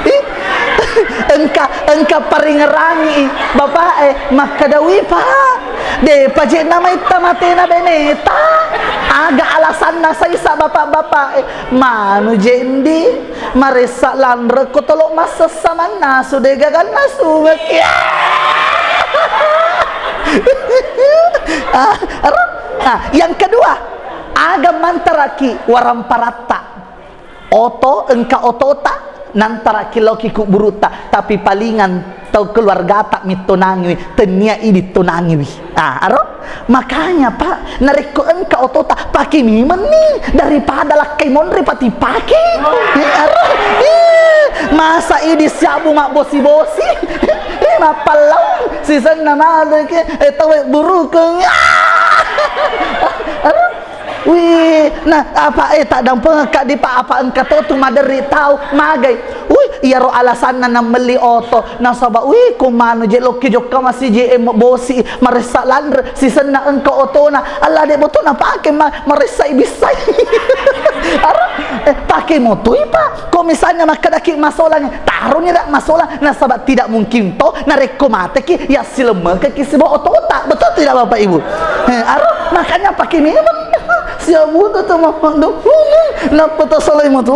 Ih, engka, engka paringerangi bapa'e, makkeda, "Wi, Pak, depa je namaitta matena beneta." Aga alasanna saisa bapak-bapa'e? Manu jendi, maressa lanre ko tolo massessa mannasu de gaganna sungeki. Ah, ero? Ah, yang kedua, aga mantaraki waramparatta. Oto, engka otota, nantaraki laoki kuburuta, tapi palingan tau keluargata mittonangiwi, tennia idi tonangiwi. Ah, aro? Makanya, Pak, narekko engka otota, pake mimenni daripada lakkai monri pati pake. Eh, aro? Eh, masa idi siabu mabbosi-bosi? Eh, mappallau sisenna male ke, eh, tawe burukeng. Ah! Aro? Wih, nah, apa, eh, taddampengekka dipa, apa engka to tu maderri tau, magai. Wih, iyaro alasanna nammelli oto, nasaba, wih, ko manu je lokki jokka masiji, eh, bosi, maressa lanre, sisenna engka otona, Allah de boto napake ma-, maressa ibissai. Aro, eh, pake motoi, Pak. Ko misalnya makkedaki masolang, taroni rak masolang, nasaba tidak mungkin to, narekko mateki, ya silemmekeki sibawa otota. Betul tidak, Bapak Ibu? Eh, aro, makanya pake memang. Siabuta tu mappandokungan, nappa tasalai matu.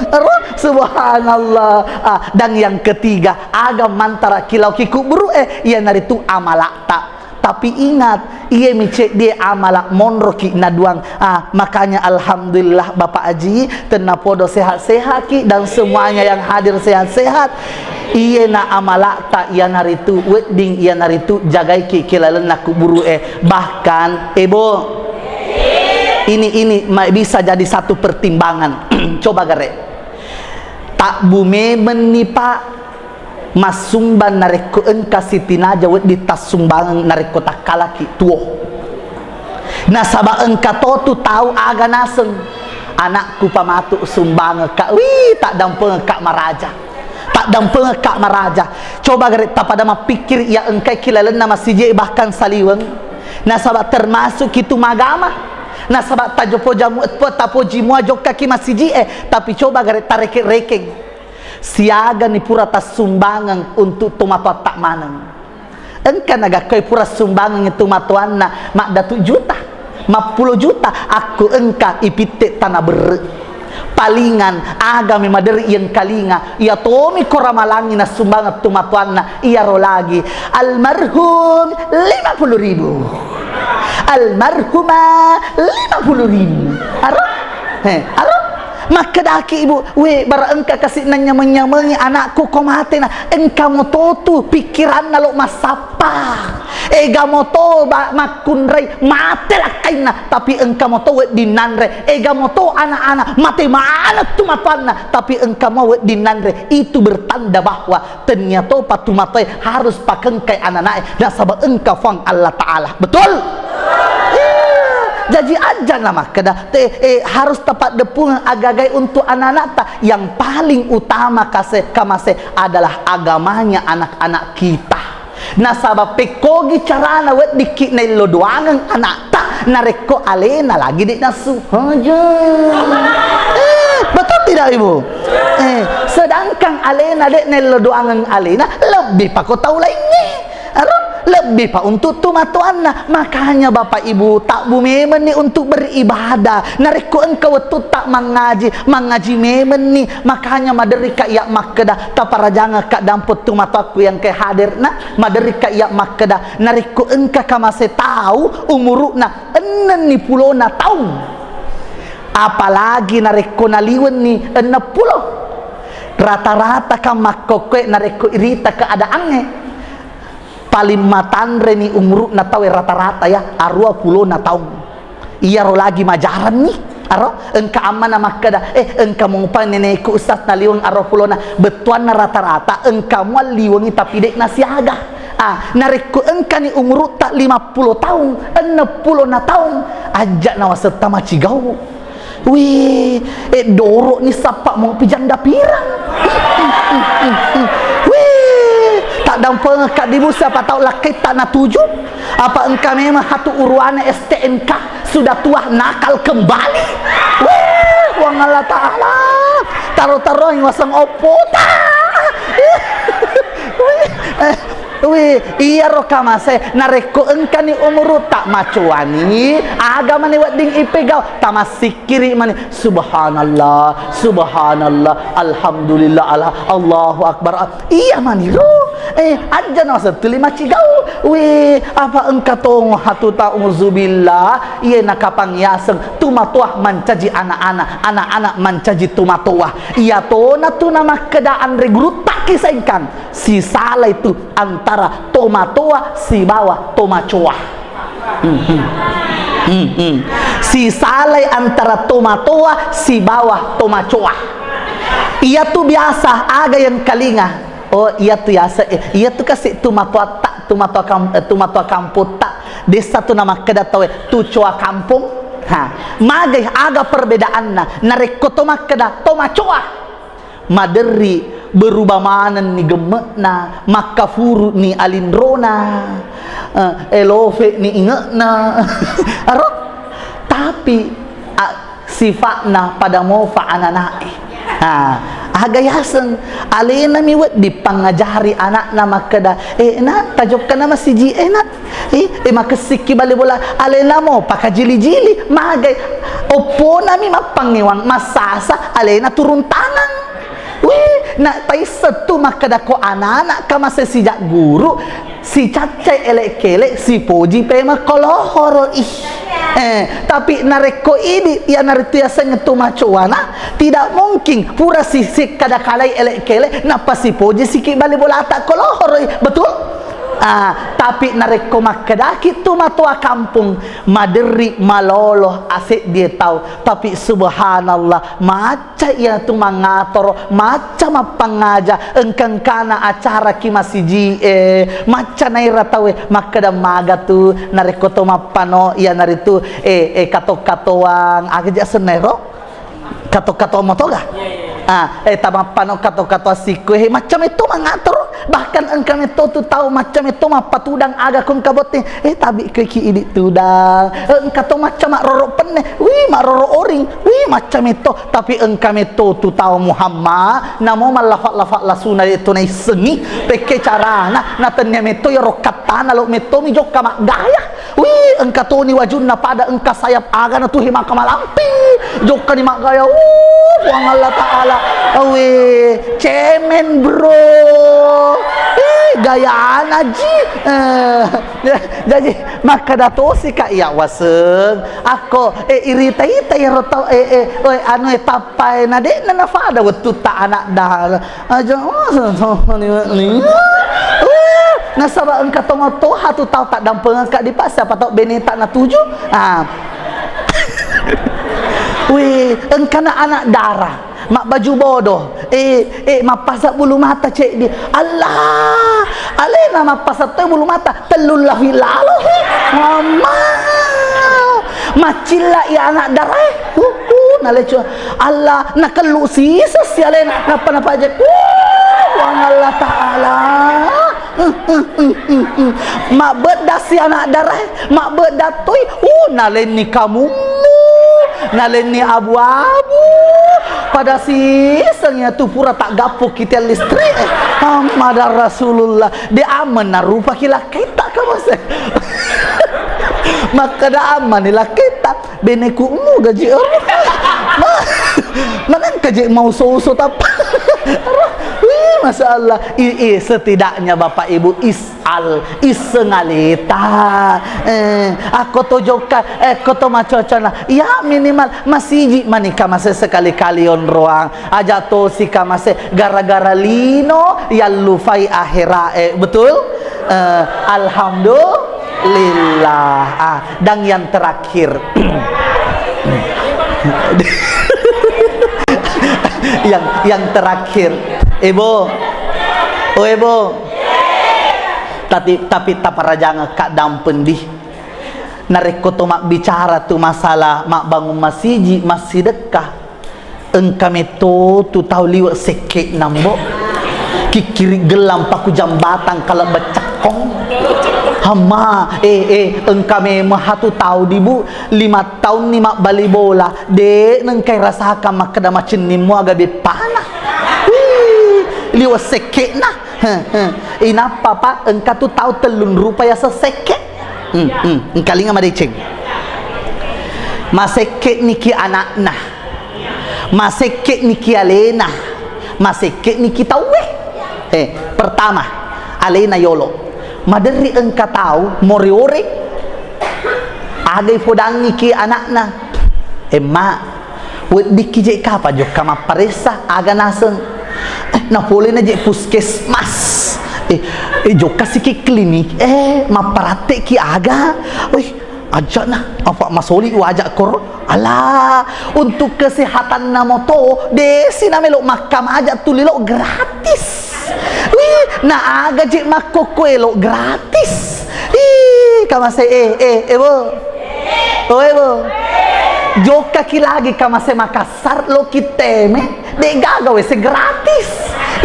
Aro, subhanallah. Ah, dan yang ketiga, aga mantara kilau ki kuburu, eh, iyanaritu amalakta. Tapi ingat, iye mi ceddie amala monroki naduang. Ah, makanya alhamdulillah Bapak Aji, tennapodo sehat-sehat ki dan semuanya yang hadir sehat-sehat. Iye na amalakta iyanaritu wedding, iyanaritu jagaiki ki lalenna kuburu e. Bahkan, ebo, ini, ini ma-, bisa jadi satu pertimbangan. Coba gare. Tabbu memenni, Pak, massumbang narekko engka sitinaja wedding tassumbangeng narekko takkalaki tuo. Nasaba engka to tu tau aga naseng, "Anakku pamatu sumbangekka, wih, taddampengekka maraja. Taddampengekka maraja." Coba gare tapada mappikkiri iya engkai ki lalenna masiji bahkan saliweng. Nasaba termasuk ki tu magama. Nasaba tajopo jamu, tapoji mua jokka ki masiji e, tapi coba gare tareke-rekeng. Siagani pura tassumbangeng untuk tomatoatta maneng. Engka nagakkoi pura sumbangeng tomatoanna maddatu juta, mappulo juta, akko engka ipitte tana berre. Palingan aga me maderi iyengkalinga, iya tomi ko ramalangi nassumbangeng tomatoanna, iyaro lagi almarhum lima puluh ribu. Almarhumah lima puluh ribu. Aro? He, aro? Makkedaki ibu, "We, bara engka kasi nanyameng-nyamengi anakku ko matena, engka moto tu pikkiranna lo massappa. Ega moto ba-, makkunrai mate lakkainna, tapi engka moto wedding nanre. Ega moto anak-anak mate maneng tu matoanna, tapi engka mo wedding nanre." Itu bertanda bahwa tennia topa tu matoe harus pakengkai ananae nasaba engka Fuang Allah Ta'ala. Betul? Iya. Jaji ajana makkeda, te, eh, harus tapaddeppungeng agagai untuk anak-anakta. Yang paling utama kase-, kamase adalah agamanya anak-anak kita. Nasaba pekkogi carana weddikki naello doangeng anakta, narekko alena lagi de nassu. Aja. Eh, betul tidak, Ibu? Eh, sedangkan alena de naello doangeng alena, lebbi pako tau laingnge. Aro, lebbi pa untuk tu matoanna. Makanya Bapak Ibu, tabbu memenni untuk beribadah. Narekko engka wettutta mangaji, mangaji memenni. Makanya maderika iya makkeda, taparajangekka dampo tu matoakku yang ke hadir na. Maderika iya makkeda, narekko engka kamase tau umuru'na ennenni pulona taung, apalagi narekko naliwenni enneng pulo, rata-rata ka makkokkoe narekko irita keadaangnge, paling matanreni umuru'na tauwe rata-rata ya, arua pulona taung. Iyaro lagi majaranni, Aro, engka amma na makkeda, "Eh, engka mopa nenekku, Ustaz, naliweng aro pulona." Bettuanna rata-rata engka mualliwengi, tapi de' nasiaga. Ah, narekko engkani umurutta lima pulo taung, enneng pulo na taung, ajja nawasetta macigau. Wih, eh, doro'ni sappa mopi janda pirang. Wih, taddampengekka dibu siapa tau lakkaitta natuju. Apa engka memang hatu uruana S T N K sudah tua nakal kembali. Wih, Puang Allah Ta'ala. Taro-taroi waseng oppota. Wih, eh, wih, iyaro kamase, narekko engkani umurutta macoani, aga mani wedding ipegau, tamassikkiri mani, subhanallah, subhanallah, alhamdulillah, alha-, Allahu Akbar. Iya maniro. Eh, ajja nasettu lima cigau. Wih, apa engka tongo hatu ta, uzubillah. Iye nakapang yaseng tumatoa mancaji anak-anak, anak-anak mancaji tumatoa. Iya tona tu namakkeda anre gurutta kisengkang. Sisalai tu antara tomatoa sibawa tomacoa. Hmm, hmm. Hmm, hmm. Sisalai antara tomatoa sibawa tomacoa. Iya tu biasa aga yang kalinga. Oh, iya tu yase, eh, iya tu kasi tu matoatta, tu matoa kam-, eh, tu matoa kampotta. Dessa tu namakkeda tauwe, tu coa kampong. Ha, magai aga perbedaanna? Narekko to makkeda, to macoa. Maderri, berubah manenni gemme'na, makkafuru ni alinrona, eh, elofe ni inge'na. Aro? Tapi, a-, sifa'na pada mofa anana'e. Ha, aga yaseng alena mi wedding pangajari anakna makkeda, "Eh, nak, tajokkana masiji, eh, nak. Eh, eh, makessikki bali bola." Alena mo pakajili-jili, magai oppona mi mappangewang massasa alena turun tangan. Wih, na taisseng tu makkeda ko anana kamase sijak guru, sicaccai elek-kelek, sipoji pemeng ko lohoro. Ih. Eh, tapi narekko idi, iyanaritu yasengnge tu macoana, tidak mungkin pura si-, sikkada kalai elek-kelek, nappa sipoji siki bali bolata ko lohoro. Ih, betul? Ah, tapi narekko makkedaki tu matoa kampung, maderri malolo aseddie tau, tapi subhanallah, mac- Macca iyatu mangatoro, macca mappangaja, engka-engkana acara ki masiji'e, macca naira tauwe makkeda maga tu, narekko to mappano, iyanaritu, eh, eh, kato-katoang, aga ja asenna ero? Kato-katoang motoga? Ah, eh, tamappano kato-katoang sikko, eh, macca metto mangatoro. Bahkan engka metto tu tau macca metto mappatudang aga ko engka botting. Eh, tabi ko ki idi tudang. Eh, engka to macca makroro penne. Wih, makroro oring. Wih, macca metto. Tapi engka metto tu tau Muhammad, namo mallafa-lafa lasuna de to naissengi. Pekke carana, natennia metto yaro kattana lo metto mi jokka maggaya. Wih, engka toni wajunna pada engka sayap aga na tuhe maka malampi. Jokka ni maggaya. Uh, Puang Allah Ta'ala. Wih, cemen, bro. Ih, gayana ji. Eh, jaji, makkeda tosi ka iya waseng. Akko, eh, irita-ita iyaro tau, eh, eh, oi, anu, eh, tappae na de'na nafada wettutta anak dara. Aja, oh, so, so, ni, ni. Uh, nasaba engka tongo toha tu tau taddampengekka di pasa, apa tau beneta natuju. Ah. Wih, engkana anak dara, mabbaju bodoh, eh, eh, mappasa bulu mata ceddi. Allah, alena mappasa toi bulu mata, tellu lafi lalo, he. Mama, maccilla iya anak darae. Uh, uh, nalecu. Allah, nakellu siseng si alena, nappa napajek. Uh, Puang Allah Ta'ala. Mabbedda si anak darae, mabbedda toi, uh, nalenni kamummu, nalenni abu-abu, pada siseng iya tu pura taggappu ki tiang listrik, eh, Muhammadar Rasulullah, de ammenna rupa ki lakkaitta kamase. Makkeda ammani lakkaitta, Beneku mu gaji ero. Ma-, manengka je mau so-so tapa. Ero. Wih, Masya Allah. I, i, setidaknya Bapak Ibu isal, iseng aleta. Eh, akko to jokka, eh, akko to macocona. Ya minimal masiji manika mase sekali-kali onroang. Aja tosi kamase gara-gara lino yallufai akhirae. Betul? Eh, alhamdulillah. Ah, dan yang terakhir. Yang, yang terakhir, Ebo, oh Ebo, tapi, tapi taparajangekka dampeng di. Narekko to mabbicara tu masalah mabbangun masiji, massidekka, engka metto tu tau liwe sekke'na, Mbo. Kikkiri gellang paku jambatang kalebbe cekkong. Hama, eh, eh, engka memeng hatu tau di, Bu, lima taunni mabbali bola, de' nengkai rasakang makkeda macenning muaga beppana. Wih, liwe sekke'na. Heh, heh. Inappa, Pak, engka tu tau tellung rupa yaseng sekke'. Hmm, hmm. Engkalinga madeceng. Masekke' niki ana'na. Masekke' niki alena. Masekke' niki tauwe. Eh, pertama, alena yolo. Maderri engka tau more-ore. Aga ifodangngi ki ana'na. Emma, weddikki je' kapa jokka mapparessa aga naseng. Eh, napolena je' puskesmas. Eh, eh, jokka siki klinik. Eh, mapparatte'ki aga. Wih, aja'na, apa masoli waja' koro. Ala, untuk kesehatanna moto, desi namelo makkamaja tuli lo gratis. Wih, na aga je' makkokko elo gratis. Ih, kamase, eh, eh, eh, Bo. Oh, eh, Bo. Jokkaki lagi kamase Makassar, lo kiteme, de' gaga wese gratis.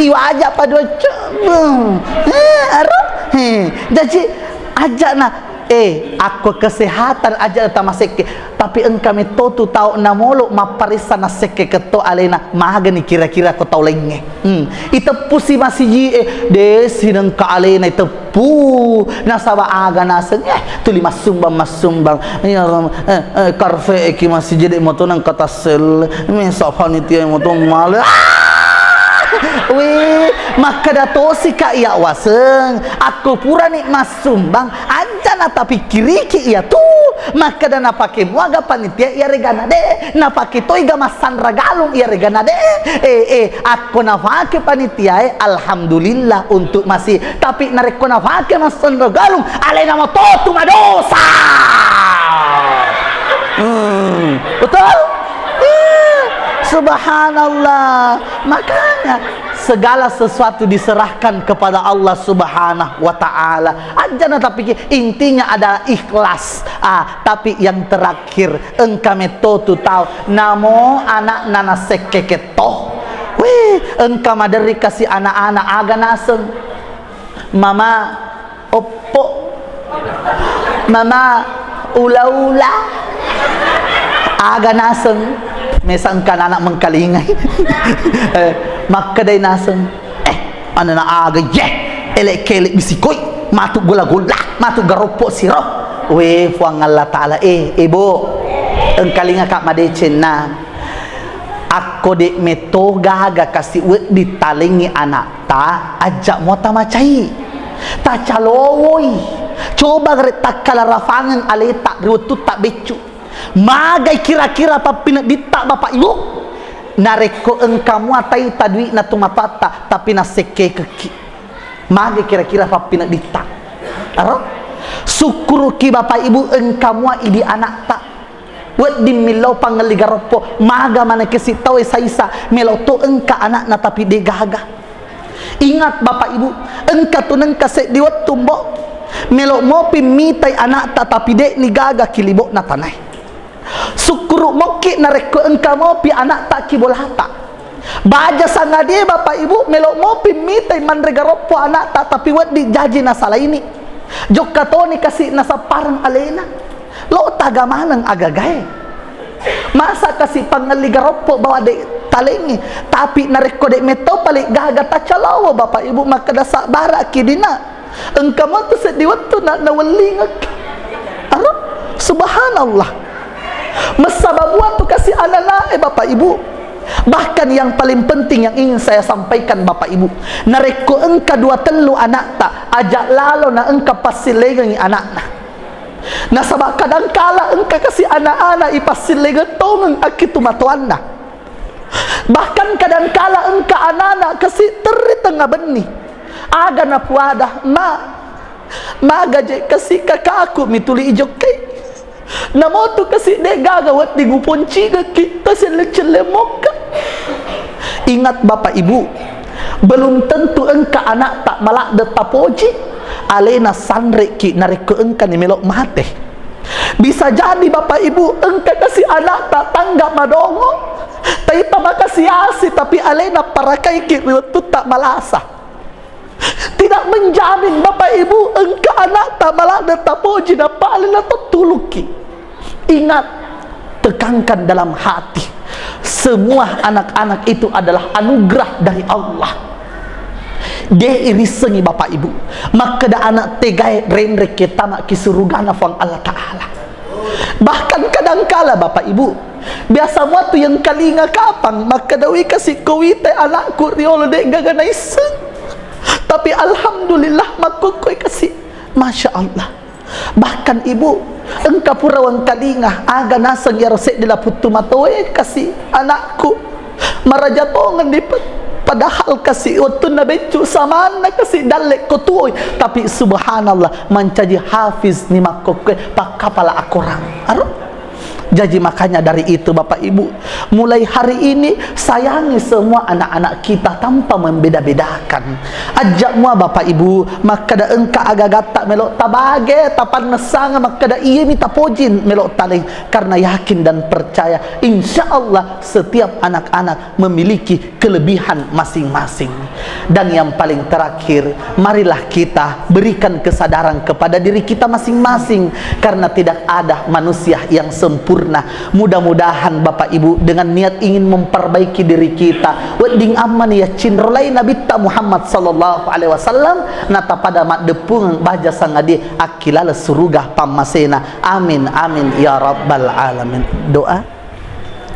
Iwaja' padua cebeng. Eh, aro? Eh, jaji aja'na, eh, akko kesehatan aja' tamasekke. Tapi engka metto tu tau namolo mapparessa nassekke ketto alena, magani kira-kira ko tau laingnge. Hmm. Iteppusi masiji'e, desi nengka alena iteppu. Nasaba aga naseng, eh, tuli massumbang-massumbang. Iya, eh, eh, karfe eki masiji de' moto nengka tasselle. Mesa panitia moto male. Ah! Wih, makkeda tosi ka iya waseng. Akko purani massumbang, aja' natapikkiriki iya tu. Makkeda napake muaga panitia iyaregana de', napake toi ga massanra galung iyaregana de'. Eh, eh, akko nafake panitiae, alhamdulillah untuk masi. Tapi narekko nafake massanra galung, alena moto tu madosa. Hmm, betul? Eh, subhanallah. Makanya segala sesuatu diserahkan kepada Allah Subhanahu wa Ta'ala. Aja' natapikkir, intinya adalah ikhlas. Ah, tapi yang terakhir, engka metto tu tau namo ana'na nasekke ketto. Wih, engka maderri kasi ana'-ana' aga naseng. Mama, oppo. Mama, ula-ula. Aga naseng. Mesa engka ana' mengkalingai. Eh, makkedai naseng. Eh, anana aga, ye, elek-kelek bisikoi, matu gola-gola, matu garoppo siro. We, Puang Allah Ta'ala, eh, eh, Bo, engkalinga ka' madecenna. Akko de' metto gaga kasi' wedding talengngi ana'ta, aja' mua tamacai. Tacalowoi. Coba gare' takkala rafangeng aleta ri wettutta beccu. Magai kira-kira pappinedditta, Bapak Ibu? Narekko engka mua taita dui'na tomatoatta, tapi nassekkekekki. Magai kira-kira pappinedditta? Aro? Sukkuruki Bapak Ibu engka mua idi ana'ta. Wedding millau pangelli garoppo, maga maneng kasi' tauwe saisa, melo to engka ana'na tapi de' gaga. Ingat Bapak Ibu, engka tu nengka seddi wettu, Mbo. Melo mopi mitai ana'ta tapi de'ni gaga ki libo'na tanae. Sukkuru' mokki narekko engka mopi ana'ta ki bolata. Baja sangadie Bapak Ibu, melo mopi mitai manre garoppo ana'ta tapi wedding jaji nasalaini. Jokka toni kasi' nasappareng alena. Lo taga maneng agagae. Masa kasi' pangelli garoppo bawa de' talengngi, tapi narekko de' metto pale' gaga tacalowo Bapak Ibu makkeda sabbara'ki dina. Engka motu seddi wettu na-, nawellingekki. Aro? Subhanallah. Messaba bua tu kasi' anana'e Bapak Ibu. Bahkan yang paling penting yang ingin saya sampaikan Bapak Ibu, narekko engka dua tellu ana'ta, aja' lalo na engka passillengengngi ana'na. Nasaba kadangkala engka kasi' ana'-ana' ipassillengeng tongeng akki tomatoanna. Bahkan kadangkala engka anana kasi' terri tengnga benni. Aga napuada, "Ma, maga je' kasi' kakaku mituli ijokkai? Namotu kasi de' gaga wedding uponcigekki taselle-celle mokka. Ingat Bapak Ibu, belum tentu engka anakta maladde tapoji, alena sanreki narekko engkani melo mate. Bisa jadi Bapak Ibu, engka kasi anakta tangga madongo, taita makasi-asi, tapi alena parakaiki ri wettutta malasa. Tidak menjamin Bapak Ibu engka anakta maladde tapoji na paling na tettulukki. Ingat, tekankan dalam hati, semua anak-anak itu adalah anugerah dari Allah. De irissengi Bapak Ibu, makkeda anak tegae renrek ke tama ki surugana Fuang Allah Ta'ala. Bahkan kadangkala Bapak Ibu, biasa muatu yang kalinga kapang makkeda wi kasi ko wite anakku riolo de gaga naisseng. Tapi alhamdulillah makkukkoi kasi. Masya Allah. Bahkan Ibu, engka pura wengkalinga, aga naseng iyaro seddi laputtu matoe kasi anakku. Maraja tongenni pa-, padahal kasi wettunna beccu samanna kasi dalle ko tuoi. Tapi subhanallah, mancaji hafiz ni makkokkoe pakkapala akorang. Aro? Jaji makanya dari itu Bapak Ibu, mulai hari ini sayangi semua anak-anak kita tanpa membeda-bedakan. Ajak mua Bapak Ibu, makkeda engka agagatta melo tabage, tapannessanga makkeda iyemi tapojin melo taleng, karena yakin dan percaya insya Allah setiap anak-anak memiliki kelebihan masing-masing. Dan yang paling terakhir, marilah kita berikan kesadaran kepada diri kita masing-masing, karena tidak ada manusia yang sempurna. Mudah-mudahan Bapak Ibu dengan niat ingin memperbaiki diri kita, wedding ammani yaccinrolai Nabitta Muhammad sallallahu alaihi wasallam, natapada maddeppungeng baja sangadie akkilaleng suruga pammasena. Amin, amin, ya rabbal alamin. Doa?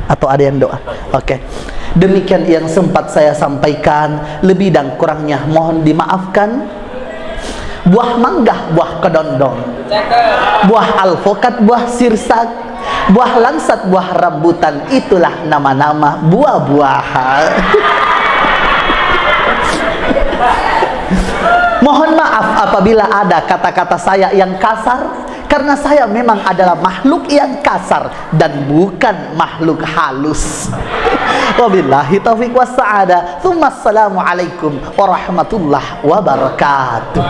Atau ada yang doa? Oke. Demikian yang sempat saya sampaikan. Lebih dan kurangnya mohon dimaafkan. Buah mangga, buah kedondong. Buah alpokat, buah sirsak. Buah langsat, buah rambutan. Itulah nama-nama buah-buahan. Mohon maaf apabila ada kata-kata saya yang kasar. Karena saya memang adalah makhluk yang kasar dan bukan makhluk halus. Wabillahi taufiq wassa'adah. Tsumma assalamualaikum warahmatullahi wabarakatuh.